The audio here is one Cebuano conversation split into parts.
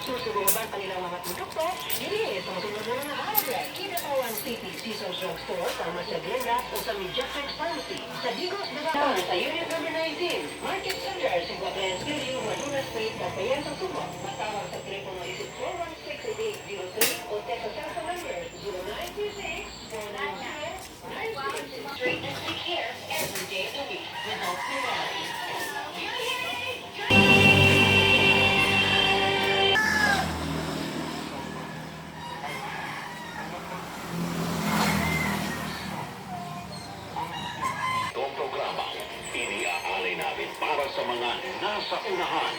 Susubukan kanilang mga produkto diri sa matulog na hardware. Kidapawan City, Seasons Drug Store, Farmacia Glenda o sa Mediatrix Pharmacy. Sa Digos, Davao, sa Unit Number 19, Market Center, Cebu Appliance Building, Maduna Street, Magpayan sa Subo. Matawag sa telepono isip 416-8803 o text sa cellphone number 0926-490-976. Straight and take care every day of the week with Hope Mary. Itong programa, iniaalay namin para sa mga nasa unahan.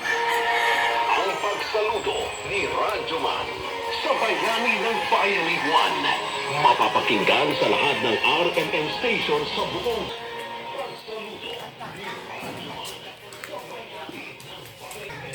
Ang pagsaludo ni Radyoman sa bayani ng Bayanihan. Mapapakinggan sa lahat ng RMN station sa buong Pagsaludo ni Radyoman sa bayani ng Bayanihan.